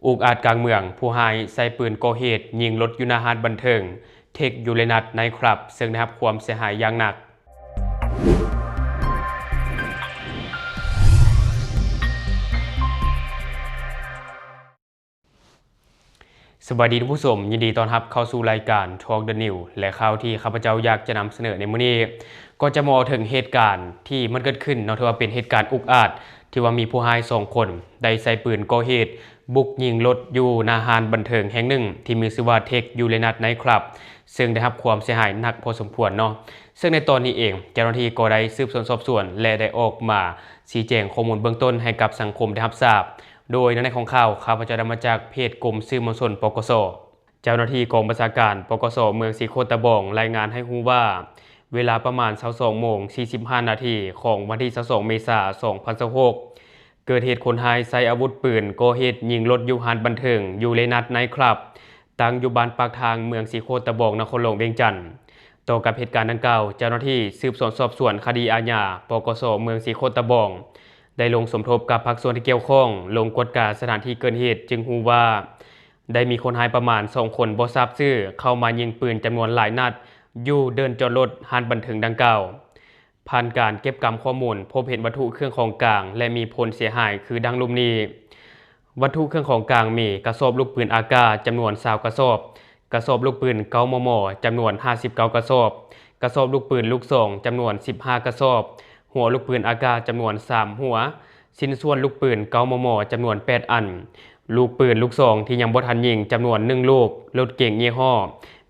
ອຸກອາດກາງເມືອງ, ຜູ້ຮ້າຍໃຊ້ປືນກໍ່ເຫດຍິງລົດຢູ່ໜ້າຮ້ານບັນເທີງ ເທັກຢູເຣນັດໄນຄລັບ ເຊິ່ງໄດ້ຮັບຄວາມເສຍຫາຍຢ່າງໜັກ. ສະບາຍດີທ່ານຜູ້ຊົມ, ຍິນດີຕ້ອນຮັບເຂົ້າສູ່ລາຍການ Talk the News ແລະ ຂ່າວທີ່ຂ້າພະເຈົ້າຢາກຈະນຳສະເໜີໃນມື້ນີ້ ກໍຈະມາເວົ້າເຖິງເຫດການທີ່ມັນເກີດຂຶ້ນເນາະ, ຖືວ່າເປັນເຫດການອຸກອາດ ທີ່ວ່າມີຜູ້ຮ້າຍສອງຄົນໄດ້ໃຊ້ປືນກໍ່ເຫດບຸກຍິງລົດຢູ່ໜ້າຮ້ານບັນເທີງແຫ່ງໜຶ່ງທີ່ມີຊື່ວ່າ ເທັກຢູເຣນັດໄນຄລັບ ເຊິ່ງໄດ້ຮັບຄວາມເສຍຫາຍໜັກພໍສົມຄວນເນາະ. ເຊິ່ງໃນຕອນນີ້ເອງ ເຈົ້າໜ້າທີ່ກໍໄດ້ສືບສວນສອບສວນ ແລະ ໄດ້ອອກມາຊີ້ແຈງຂໍ້ມູນເບື້ອງຕົ້ນໃຫ້ກັບສັງຄົມໄດ້ຮັບຊາບ. ໂດຍໃນຂອງຂ່າວ ຂ້າພະເຈົ້າໄດ້ມາຈາກເພຈກົມສື່ມວນຊົນ ປກສ. ເຈົ້າໜ້າທີ່ກອງບັນຊາການ ປກສ ເມືອງສີໂຄດຕະບອງ ລາຍງານໃຫ້ຮູ້ວ່າ ເວລາປະມານຊາວສອງໂມງສີ່ສິບຫ້ານາທີ ຂອງວັນທີຊາວສອງເມສາ ສອງພັນຊາວຫົກ ເກີດເຫດຄົນຮ້າຍໃຊ້ອາວຸດປືນກໍ່ເຫດຍິງລົດຢູ່ຮ້ານບັນເທີງຢູເຣນັດໄນຄລັບ ຕັ້ງຢູ່ບ້ານປາກທາງ ເມືອງສີໂຄດຕະບອງ ນະຄອນຫຼວງວຽງຈັນ. ຕໍ່ກັບເຫດການດັ່ງກ່າວ, ເຈົ້າໜ້າທີ່ສືບສວນສອບສວນຄະດີອາຍາ ປກສ ເມືອງສີໂຄດຕະບອງ ໄດ້ລົງສົມທົບກັບພາກສ່ວນທີ່ກ່ຽວຂ້ອງ ລົງກວດກາສະຖານທີ່ເກີດເຫດ ຈຶ່ງຮູ້ວ່າ ໄດ້ມີຄົນຮ້າຍປະມານສອງຄົນບໍ່ຊາບຊື່ ເຂົ້າມາຍິງປືນຈຳນວນຫຼາຍນັດ ຢູ່ເດີ່ນຈອດລົດຮ້ານບັນເທີງດັ່ງກ່າວ. ຜ່ານການເກັບກຳຂໍ້ມູນ, ພົບເຫັນວັດຖຸເຄື່ອງຂອງກາງ ແລະ ມີຜົນເສຍຫາຍຄືດັ່ງລຸ່ມນີ້. ວັດຖຸເຄື່ອງຂອງກາງມີ ກະສອບລູກປືນອາກາ ຈຳນວນຊາວກະສອບ, ກະສອບລູກປືນເກົ້າ ມມ ຈຳນວນຫ້າສິບເກົ້າກະສອບ, ກະສອບລູກປືນລູກຊອງ ຈຳນວນສິບຫ້າກະສອບ, ຫົວລູກປືນອາກາ ຈຳນວນສາມຫົວ, ຊິ້ນສ່ວນລູກປືນເກົ້າ ມມ ຈຳນວນແປດອັນ, ລູກປືນລູກຊອງທີ່ຍັງບໍ່ທັນຍິງ ຈຳນວນໜຶ່ງລູກ, ລົດເກັງຍີ່ຫໍ້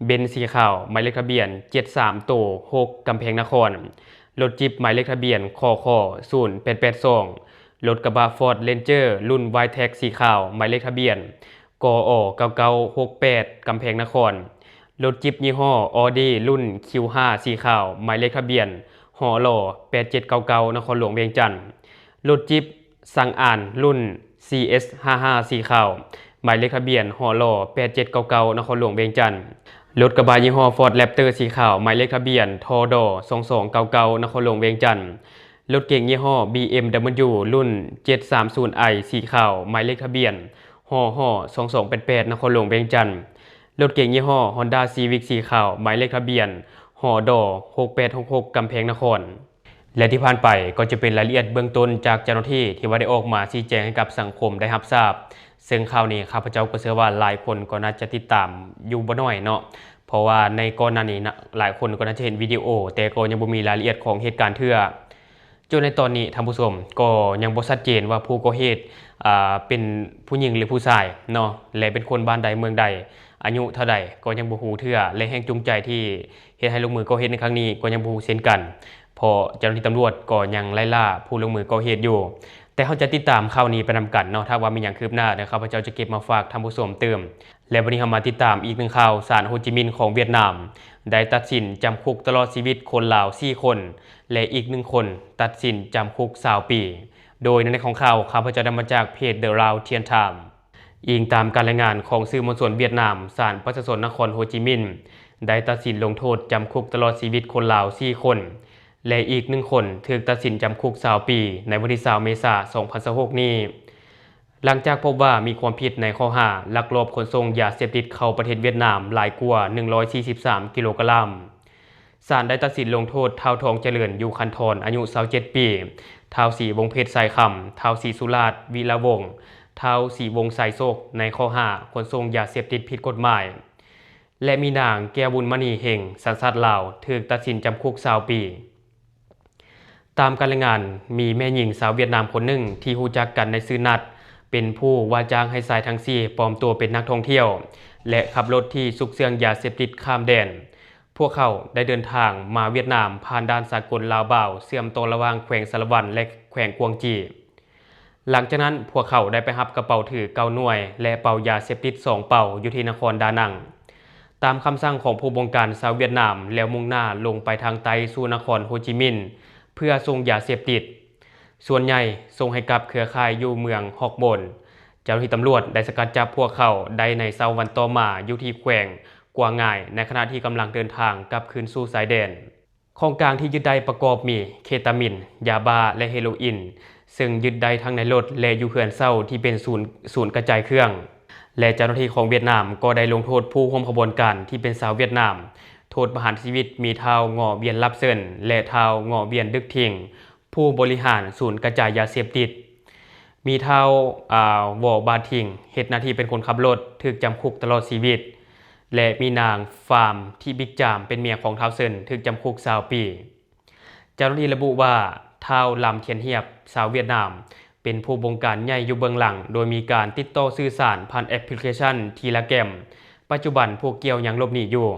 ເບັນສີຂາວ ໝາຍເລກທະບຽນເຈັດສາມໂຕຫົກ ກຳແພງນະຄອນ, ລົດຈິບ ໝາຍເລກທະບຽນ ຄຄ ສູນແປດແປດສອງ, ລົດກະບະຟອດເຣນເຈີ ລຸ້ນວາຍແທັກສີຂາວ ໝາຍເລກທະບຽນ ກອ ເກົ້າເກົ້າຫົກແປດ ກຳແພງນະຄອນ, ລົດຈິບຍີ່ຫໍ້ ອອດີ ລຸ້ນຄິວຫ້າສີຂາວ ໝາຍເລກທະບຽນ ຫລ ແປດເຈັດເກົ້າເກົ້າ ນະຄອນຫຼວງວຽງຈັນ, ລົດຈິບສັງອານ ລຸ້ນ ຊີເອັສຫ້າຫ້າ ສີຂາວ ໝາຍເລກທະບຽນ ຫລ ແປດເຈັດເກົ້າເກົ້າ ນະຄອນຫຼວງວຽງຈັນ, ລົດກະບະຍີ່ຫໍ້ຟອດແຣັບເຕີສີຂາວ ໝາຍເລກທະບຽນ ທດ ສອງສອງເກົ້າເກົ້າ ນະຄອນຫຼວງວຽງຈັນ, ລົດເກັງຍີ່ຫໍ້ ບີເອັມດັບເບິນຢູ ລຸ້ນເຈັດສາມສູນໄອ ສີຂາວ ໝາຍເລກທະບຽນ ຫຫ ສອງສອງແປດແປດ ນະຄອນຫຼວງວຽງຈັນ, ລົດເກັງຍີ່ຫໍ້ ຮອນດ້າຊີວິກສີຂາວ ໝາຍເລກທະບຽນ ຫດ ຫົກແປດຫົກຫົກ ກຳແພງນະຄອນ. ແລະ ທີ່ຜ່ານໄປກໍຈະເປັນລາຍລະອຽດເບື້ອງຕົ້ນຈາກເຈົ້າໜ້າທີ່ ທີ່ວ່າໄດ້ອອກມາຊີ້ແຈງໃຫ້ກັບສັງຄົມໄດ້ຮັບຊາບ, ເຊິ່ງຂ່າວນີ້ຂ້າພະເຈົ້າກໍເຊື່ອວ່າຫຼາຍຄົນກໍໜ້າຈະຕິດຕາມຢູ່ບໍ່ໜ້ອຍເນາະ, ເພາະວ່າໃນກ່ອນໜ້ານີ້ນະ ຫຼາຍຄົນກໍໜ້າຈະເຫັນວິດີໂອ ແຕ່ກໍຍັງບໍ່ມີລາຍລະອຽດຂອງເຫດການເທື່ອ. ຈົນໃນຕອນນີ້ທ່ານຜູ້ຊົມກໍຍັງບໍ່ຊັດເຈນວ່າຜູ້ກໍ່ເຫດ ອ່າ ເປັນຜູ້ຍິງ ຫຼື ຜູ້ຊາຍເນາະ ແລະ ເປັນຄົນບ້ານໃດເມືອງໃດ ອາຍຸເທົ່າໃດກໍຍັງບໍ່ຮູ້ເທື່ອ ແລະ ແຮງຈູງໃຈທີ່ເຮັດໃຫ້ລົງມືກໍ່ເຫດໃນຄັ້ງນີ້ກໍຍັງບໍ່ຮູ້ເຊັ່ນກັນ ເພາະເຈົ້າໜ້າທີ່ຕຳຫຼວດກໍຍັງໄລ່ລ່າຜູ້ລົງມືກໍ່ເຫດຢູ່. ແຕ່ເຮົາຈະຕິດຕາມຂ່າວນີ້ໄປນຳກັນເນາະ, ຖ້າວ່າມີຫຍັງຄືບໜ້າ ດຽວຂ້າພະເຈົ້າຈະເກັບມາຝາກທ່ານຜູ້ຊົມຕື່ມ. ແລະ ວັນນີ້ເຮົາມາຕິດຕາມອີກໜຶ່ງຂ່າວ, ສານໂຮຈິມິນຂອງຫວຽດນາມ ໄດ້ຕັດສິນຈຳຄຸກຕະຫຼອດຊີວິດຄົນລາວສີ່ຄົນ ແລະ ອີກໜຶ່ງຄົນຕັດສິນຈຳຄຸກຊາວປີ. ໂດຍໃນຂອງຂ່າວ ຂ້າພະເຈົ້າໄດ້ມາຈາກເພຈ The Lao Tian Time. ອີງຕາມການລາຍງານຂອງສື່ມວນຊົນຫວຽດນາມ, ສານປະຊາຊົນນະຄອນໂຮຈິມິນ ໄດ້ຕັດສິນລົງໂທດຈຳຄຸກຕະຫຼອດຊີວິດຄົນລາວສີ່ຄົນ ແລະ ອີກໜຶ່ງຄົນຖືກຕັດສິນຈຳຄຸກຊາວປີ ໃນວັນທີຊາວເມສາ ສອງພັນຊາວຫົກນີ້. ຫຼັງຈາກພົບວ່າມີຄວາມຜິດໃນຂໍ້ຫາລັກລອບຂົນສົ່ງຢາເສບຕິດເຂົ້າປະເທດຫວຽດນາມຫຼາຍກວ່າໜຶ່ງຮ້ອຍສີ່ສິບສາມກິໂລກະລັມ, ສານໄດ້ຕັດສິນລົງໂທດທ້າວ ທອງຈະເລີນ ຢູ່ຂັນທອນ ອາຍຸຊາວເຈັດປີ, ທ້າວ ສີວົງເພັດ ສາຍຄຳ, ທ້າວ ສີສຸລາດ ວິລະວົງ, ທ້າວ ສີວົງ ສາຍໂຊກ ໃນຂໍ້ຫາຂົນສົ່ງຢາເສບຕິດຜິດກົດໝາຍ ແລະ ມີນາງ ແກ້ວບຸນມະນີເຮັງ ສັນຊາດລາວ ຖືກຕັດສິນຈຳຄຸກຊາວປີ. ຕາມການລາຍງານ, ມີແມ່ຍິງຊາວຫວຽດນາມຄົນໜຶ່ງທີ່ຮູ້ຈັກກັນໃນຊື່ນັດ ເປັນຜູ້ວ່າຈ້າງໃຫ້ຊາຍທັງສີ່ປອມຕົວເປັນນັກທ່ອງທ່ຽວ ແລະ ຂັບລົດທີ່ຊຸກເຊື່ອງຢາເສບຕິດຂ້າມແດນ. ພວກເຂົາໄດ້ເດີນທາງມາຫວຽດນາມຜ່ານດ່ານສາກົນລາວບາວ ເຊື່ອມຕໍ່ລະຫວ່າງແຂວງສາລະວັນ ແລະ ແຂວງກວາງຈີ. ຫຼັງຈາກນັ້ນ, ພວກເຂົາໄດ້ໄປຮັບກະເປົາຖືເກົ້າໜ່ວຍ ແລະ ເປົາຢາເສບຕິດສອງເປົາຢູ່ທີ່ນະຄອນດານັງ ຕາມຄຳສັ່ງຂອງຜູ້ບົງການຊາວຫວຽດນາມ ແລ້ວມຸ່ງໜ້າລົງໄປທາງໃຕ້ສູ່ນະຄອນໂຮຈິມິນ ເພື່ອສົ່ງຢາເສບຕິດ. ສ່ວນໃຫຍ່ສົ່ງໃຫ້ກັບເຄືອຂ່າຍຢູ່ເມືອງຮອກໂບນ. ເຈົ້າໜ້າທີ່ຕຳຫຼວດໄດ້ສະກັດຈັບພວກເຂົາໄດ້ໃນເຊົ້າວັນຕໍ່ມາຢູ່ທີ່ແຂວງກວາງງາຍ ໃນຂະນະທີ່ກຳລັງເດີນທາງກັບຄືນສູ່ຊາຍແດນ. ຂອງກາງທີ່ຍຶດໄດ້ປະກອບມີເຄຕາມິນ, ຢາບ້າ ແລະ ເຮໂລອິນ, ເຊິ່ງຍຶດໄດ້ທັງໃນລົດ ແລະ ຢູ່ເຮືອນເຊົ່າທີ່ເປັນສູນ, ສູນກະຈາຍເຄື່ອງ. ແລະ ເຈົ້າໜ້າທີ່ຂອງຫວຽດນາມກໍໄດ້ລົງໂທດຜູ້ຮ່ວມຂະບວນການທີ່ເປັນຊາວຫວຽດນາມ. ໂທດປະຫານຊີວິດມີທ້າວ ງໍ້ ຫວຽນ ລັບເຊີນ ແລະ ທ້າວ ງໍ້ ຫວຽນ ດຶກທິງ ຜູ້ບໍລິຫານສູນກະຈາຍຢາເສບຕິດ, ມີທ້າວ ອາ ວໍ ບາທິງ ເຮັດໜ້າທີ່ເປັນຄົນຂັບລົດ ຖືກຈຳຄຸກຕະຫຼອດຊີວິດ ແລະ ມີນາງ ຟາມ ທິບິກຈາມ ເປັນເມຍຂອງທ້າວເຊີນ ຖືກຈຳຄຸກຊາວປີ. ເຈົ້າໜ້າທີ່ລະບຸວ່າ ທ້າວ ລຳ ທຽນຮຽບ ຊາວຫວຽດນາມ ເປັນຜູ້ບົງການໃຫຍ່ຢູ່ເບື້ອງຫຼັງ ໂດຍມີການຕິດຕໍ່ສື່ສານຜ່ານແອັບພລິເຄຊັນ ທີລາແກຣມ, ປັດຈຸບັນຜູ້ກ່ຽວຍັງຫຼົບໜີຢູ່.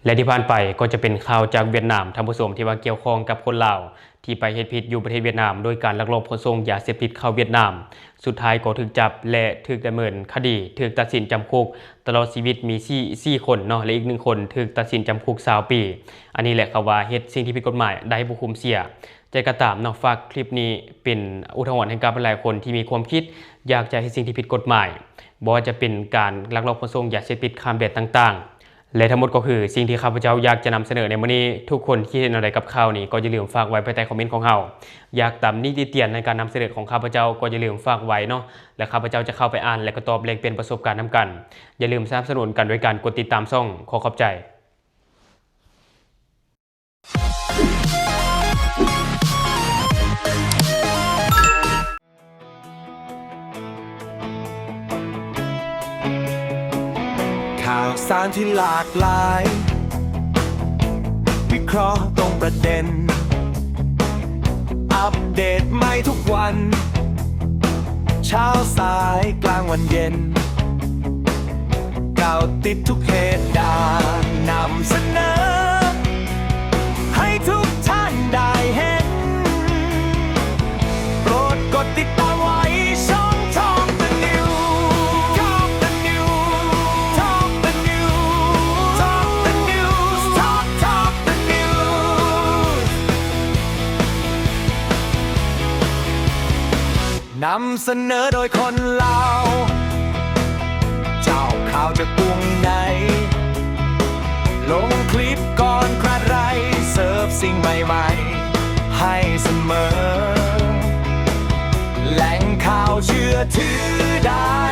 ແລະ ທີ່ຜ່ານໄປກໍຈະເປັນຂ່າວຈາກຫວຽດນາມ ທ່ານຜູ້ຊົມ ທີ່ວ່າກ່ຽວຂ້ອງກັບຄົນລາວທີ່ໄປເຮັດຜິດຢູ່ປະເທດຫວຽດນາມ ໂດຍການລັກລອບຂົນສົ່ງຢາເສບຕິດເຂົ້າຫວຽດນາມ, ສຸດທ້າຍກໍຖືກຈັບ ແລະ ຖືກດຳເນີນຄະດີ, ຖືກຕັດສິນຈຳຄຸກຕະຫຼອດຊີວິດ ມີສີ່ ສີ່ຄົນເນາະ ແລະ ອີກໜຶ່ງຄົນຖືກຕັດສິນຈຳຄຸກຊາວປີ. ອັນນີ້ແຫຼະ ເຂົາວ່າເຮັດສິ່ງທີ່ຜິດກົດໝາຍໄດ້ບໍ່ຄຸ້ມເສຍ. ແຕ່ກໍຕາມເນາະ, ຝາກຄລິບນີ້ເປັນອຸທາຫອນໃຫ້ກັບຫຼາຍໆຄົນທີ່ມີຄວາມຄິດຢາກຈະເຮັດສິ່ງທີ່ຜິດກົດໝາຍ, ບໍ່ວ່າຈະເປັນການລັກລອບຂົນສົ່ງຢາເສບຕິດຂ້າມແດນຕ່າງໆ. ແລະ ທັງໝົດກໍຄືສິ່ງທີ່ຂ້າພະເຈົ້າຢາກຈະນຳສະເໜີໃນມື້ນີ້. ທຸກຄົນຄິດເຫັນແນວໃດກັບຂ່າວນີ້ ກໍຢ່າລືມຝາກໄວ້ພາຍໃຕ້ຄອມເມັນຂອງເຮົາ. ຢາກຕຳໜິຕິຕຽນໃນການນຳສະເໜີຂອງຂ້າພະເຈົ້າ ກໍຢ່າລືມຝາກໄວ້ເນາະ, ແລະ ຂ້າພະເຈົ້າຈະເຂົ້າໄປອ່ານ ແລະ ກໍຕອບແລກປ່ຽນປະສົບການນຳກັນ. ຢ່າລືມສະໜັບສະໜູນກັນໂດຍການກົດຕິດຕາມຊ່ອງ. ຂໍຂອບໃຈ. ຂ່າວສານທີ່ຫຼາກຫຼາຍ ວິເຄາະຕົງປະເດັນ ອັບເດດໃໝ່ທຸກວັນ ເຊົ້າສາຍກາງວັນເຢັນ ກ່າວຕິດທຸກເຫດການ ນຳສະເໜີໃຫ້ທຸກທ່ານໄດ້ເຫັນ. ໂປດກົດຕິດຕາມໄວ້ຊ່ອງ Top the News Top the News Top the News Top Top the News ນຳສະເໜີໂດຍຄົນລາວ ເຈົ້າຂ່າວຈາກກຸງໃນ ລົງຄລິບກ່ອນໃຜໃຜ ເສີບສິ່ງໃໝ່ໆໃຫ້ສະເໝີ ແຫຼ່ງຂ່າວເຊື່ອຖືໄດ້.